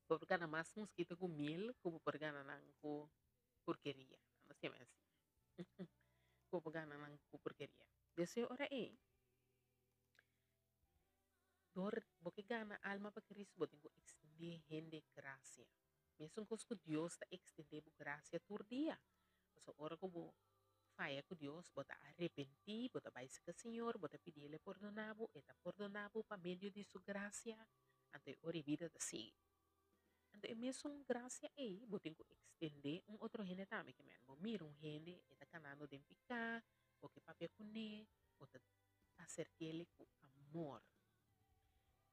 bo por gana mas muskita ku miel ku bo por gana nan ku porkeria. Nan nos yama asina. Ku bo por gana nan ku porkeria. Despues ora ei. Dor bo ke gana alma pa Cristo bo tin ku ekstendé hende grasia. Mesun kos ku Dios ta ekstendé bo grasia tur dia. Pasobra ora ku bo faya ku Dios bo ta arepentí, bo ta bai serka Señor, bo ta pidi El e pordoná bo, E ta pordoná bo pa medio di Su grasia, anto e ora e bida ta sigui. Anto e mesun grasia ei bo tin ku ekstendé un otro hende tambe. Ke men bo mira un hende e ta kanando den piká, bo ke papia kuné, bo ta aserk'el ku amor.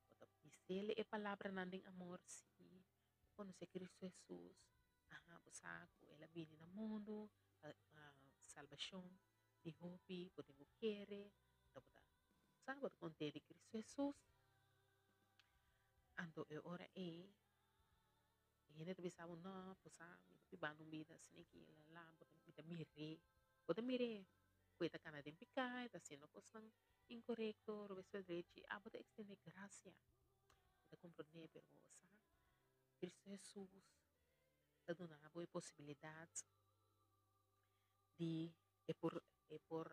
Bo ta bis'el e palabranan den amor, sí, bo konosé Kristu Hesus, aha, bo sa ku el a bini na mundu pa salbashon di hopi, bo tin ku kere, anto bo ta sa bo ta kont'é di Kristu Hesus. Anto e ora ei e hende ta bisa bo, no, bo sa mi ta bibando un bida asina aki, la la, mi ta mir'é, bo ta mir'é ku e ta kana den piká, e ta hasiendo kosnan inkorekto, robes pa drechi, abo ta ekstendé grasia. Bo ta komprondé, pero bo sa, Kristu Hesus ta duna bo e posibilidat di e por e por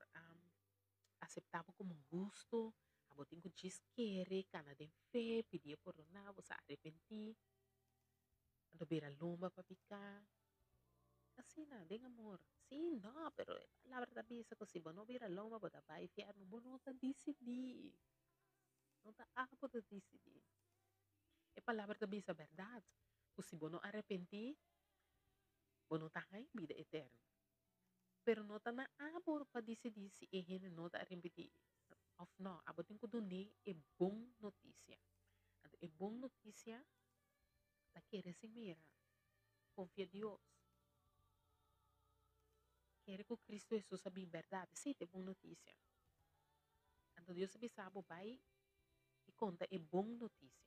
aseptá bo komo hustu. Abo tin ku djis kere, kana den fe, pidi e pordoná bo, sa arepentí, anto bira lomba pa piká. Asina, den amor. Sí, no, pero e palabra ta bisa ku si bo no bira lomba bo ta bai fièrnu. Bo no ta disidí. No ta abo ta disidí. E palabra ta bisa bèrdat, ku si bo no arepentí, bo no ta haña bida eterno. Pero no ta na abo pa disidí si e hende no ta arepentí òf nò. Abo tin ku dun'é e bon notisia. Anto e bon notisia ta kere sin mira, konfia Dios, kere ku Kristu Hesus a bin bèrdat. Esei ta e bon notisia. Anto Dios a bisa abo bai i konta e bon notisia.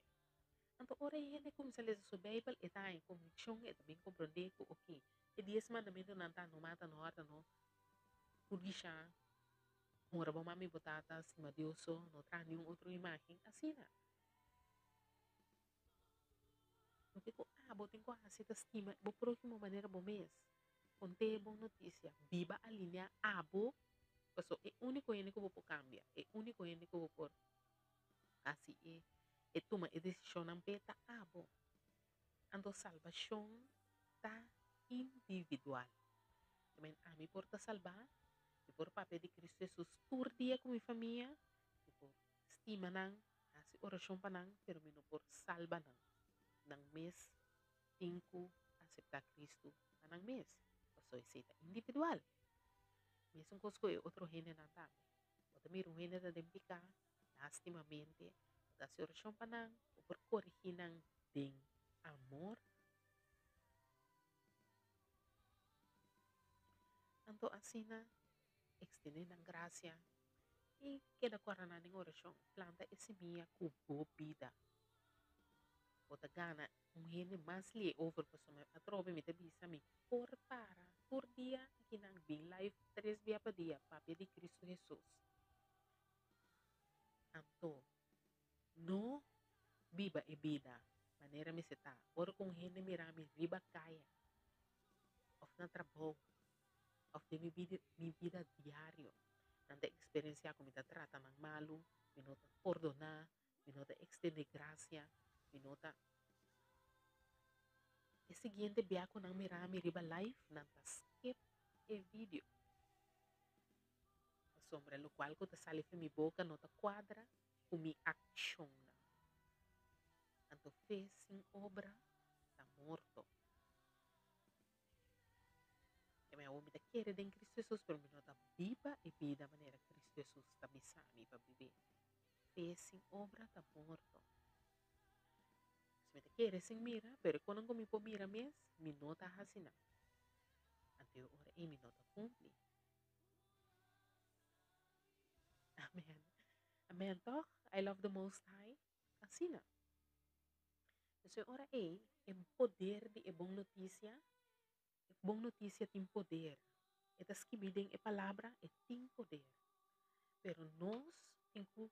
Anto ora e hende kuminsá lesa su Beibel, e ta haña konvikshon, e ta bin komprondé ku oke, e dies mandamentunan ta, no mata, no hòrta, no hurgishá, honra bo mama i bo tata, stima Dios so, no traha niun otro imágen, asina. Loke ku abo tin ku hasi ta stima bo próhimo manera bo mes. Kont'é e bon notisia. Biba alineá abo, pasobra e úniko hende ku bo por kambia, e úniko hende ku bo por hasi e e tuma e desishonnan p'e ta abo. Anto salbashon ta individual. Amen. Ami por ta salbá, mi por papia di Kristu Hesus tur dia ku mi famia, mi por stima nan, hasi orashon pa nan, pero mi no por salba nan. Nan mes tin ku aseptá Kristu pa nan mes, pasobra esei ta individual. Mesun kos ku e otro hendenan tambe. Bo ta mira un hende ta den piká, lástimamente, bo ta hasi orashon pa nan, bo por korigí nan den amor. Anto asina ekstendé nan grasia i keda kòrda nan den orashon. Planta e simia ku bo bida. Bo ta gana un hende mas lié over pasobra atrobe mi ta bisa mi por para tur dia akinan bin live tres bia pa dia papia di Cristo Hesus. Anto no biba e bida manera mester ta ora ku un hende mira mi riba kaya òf na trabou òf den mi bida mi bida diario nan ta eksperensiá ku mi ta trata nan malu, mi no ta pordoná, mi no ta ekstendé grasia, mi no ta E siguiente bia ku nan mira mi riba live nan ta skip e video pasobra lokual ku ta sali for mi boka no ta kuadra ku mi akshonnan. Anto fe sin obra ta morto. E mi awor mi ta kere den Cristo Jesus, pero mi no ta biba e bida manera Cristo Jesus ta bisa mi pa bib'é. Fe sin obra ta morto. Si mi ta kere sin mira, pero e konan ku mi por mira mes, mi no ta hasi nan. Anto e ora ei mi no ta kumpli. Amen. Amen, toch? I love the Most High. Asina. Pues e ora ei, e poder di e bon notisia, e bon notisia tin poder. E ta skibí den e Palabra, e tin poder. Pero nos tin ku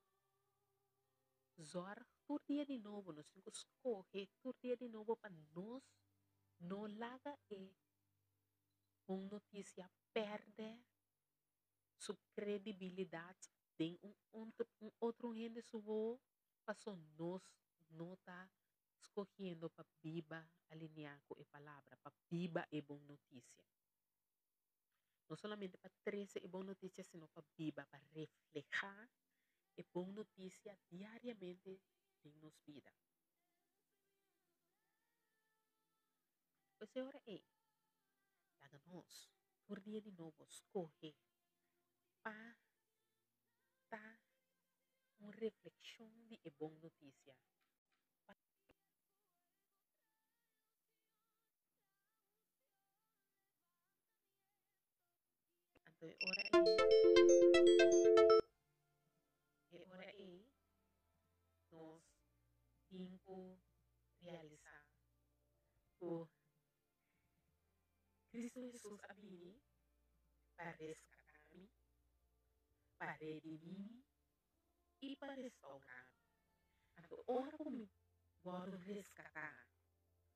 zòrg tur dia di nobo, nos tin ku skohe tur dia di nobo pa nos no laga e bon notisia pèrdè su kredibilidat den un un otro hende su wowo paso nos no ta skohiendo pa biba alineá ku e Palabra, pa biba e bon notisia. No solamente pa trese e bon notisia, sino pa biba, pa reflehá e bon notisia diariamente den nos bida. Pues e ora ei, laga nos tur dia di nobo skohe pa ta un reflekshon di e bon notisia. Anto e ora ei, e ora ei nos tin ku realisá ku Kristu Hesus a bini pa reskatá mi, pa redimí mi i pa restourá mi. Anto ora ku mi wòrdu reskatá,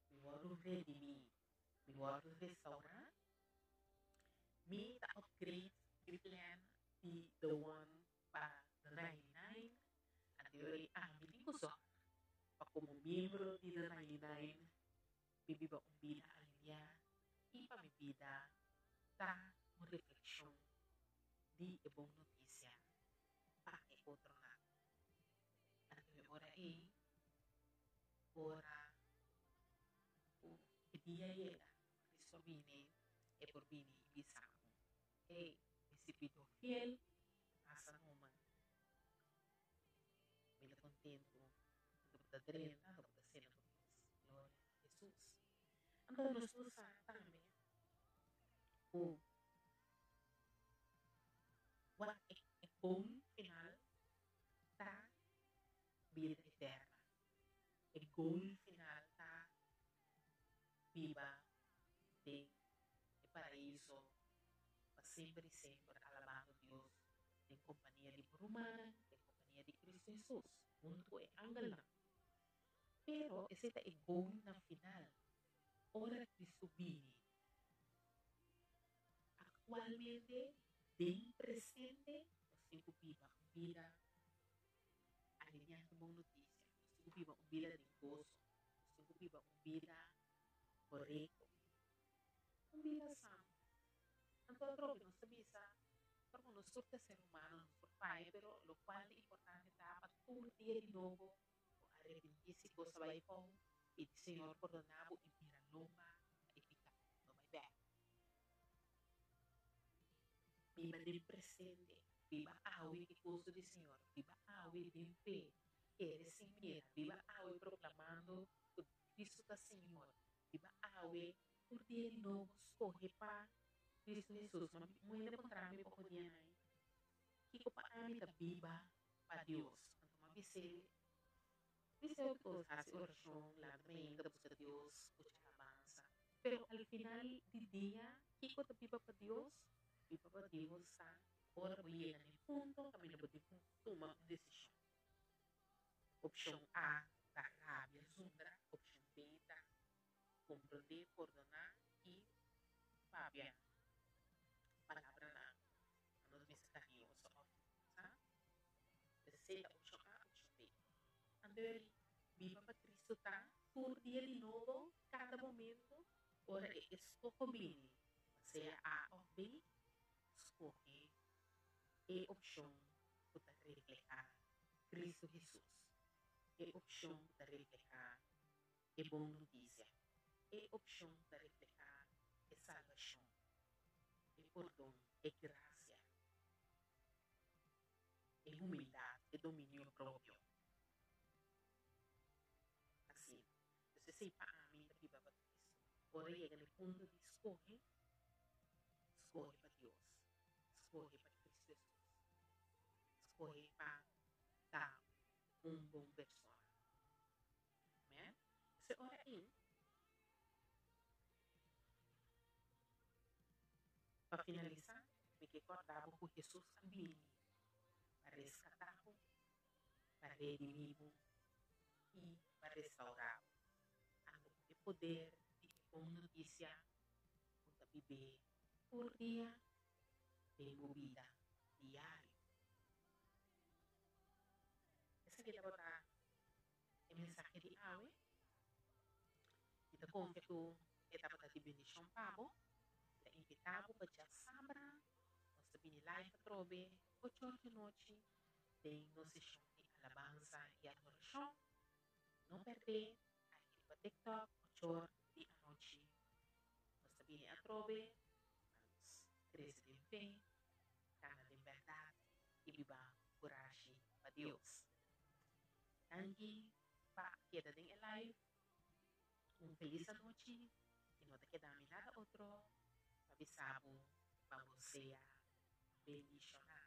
mi wòrdu redimí, mi wòrdu restourá, mi ta upgrade mi plan di the one pa the 99. ku sòrg pa komo miembro di The 99 mi biba un bida aliniá i pa mi bida ta un reflekshon di e bon notisia pa e otronan. Anto e ora ei, ora ku e dia yega, Kristu a bini, e por bini i bisa bo, Hey, mi sirbidó fiel, pasa numa. Mi ta kontentu, anto bo ta drenta, anto bo ta sena ku nos. Gloria na Hesus. Anto nos tur sa tambe ku wak e goal final ta bida eterna. E goal final ta biba den e paraiso pa semper i semper alabando Dios den kompania di bo rumannan, den kompania di Kristu Hesus, huntu ku e angelnan. Pero esei ta e goal na final, ora Kristu bini. Aktualmente, den presente, nos tin ku biba un bida aliniá ku bon notisia. Nos tin ku biba un bida den goso. Nos tin ku biba un bida korekto. Un bida sano. Anto atrobe nos ta bisa, ora ku nos tur ta ser humano nos por faya, pero lokual ta importante ta pa tur dia di nobo bo arepentí si kos a bai fout, pidi Señor pordoná bo i bira lomba pa e piká no bai bèk. Biba den presente, biba awe ku goso di Señor, biba awe den fe, kere sin mira, biba awe proklamando ku Kristu ta Señor, biba awe tur dia di nobo skohe pa Kristu Hesus. Ma un hende puntra mi poko dianan ei, Kiko pa ami ta biba pa Dios? Anto mi a bis'é, Bis'é hopi kos, hasi orashon, lanta mainta, buska Dios, skucha alabansa. Pero al final di dia, kiko ta biba pa Dios? Biba pa Dios ta ora bo yega na e punto kaminda bo tin ku tuma un desishon. Opshon A ta rabia zundra, opshon B ta komprondé, pordoná i papia palabranan pa nos mester kariñoso òf sa. Esei ta opshon A, opshon B. Anto biba pa Kristu ta tur dia di nobo, kada momento, ora e eskoho bini, pa sea A òf B, skohe e opshon ku ta reflehá Kristu Hesus, e opshon ku ta reflehá e bon notisia, e opshon ku ta reflehá e salbashon, e pordon, e grasia, e humildat, e dominio propio. Asina. Dus esei pa ami ta biba pa Kristu. Ora yega na e punto di skohe, skohe pa Dios, skohe pa Kristu Hesus, skohe pa ta un bon persona. Amen. Esei ora ei, pa finalisá, mi ke kòrda bo ku Hesus a bini pa reskatá bo, pa redimí bo i pa restaurá bo. Anto ku e poder di e bon notisia bo ta bib'é tur dia den bo bida diario. Esaki tabata e mensahe di awe. Mi ta konfia ku e tabata di bendishon pa bo. Mi ta invitá bo pa djasabra nos ta bini live atrobe ocho or di nochi den nos seshon di alabansa i adorashon. No pèrdè, aki riba TikTok ocho or di anochi nos ta bini atrobe pa nos krese den fe, kana den bèrdat i biba kurashi pa Dios. Danki pa keda den e live. Un felis anochi i no ta keda mi nada otro pa bisa bo pa bo sea bendishoná.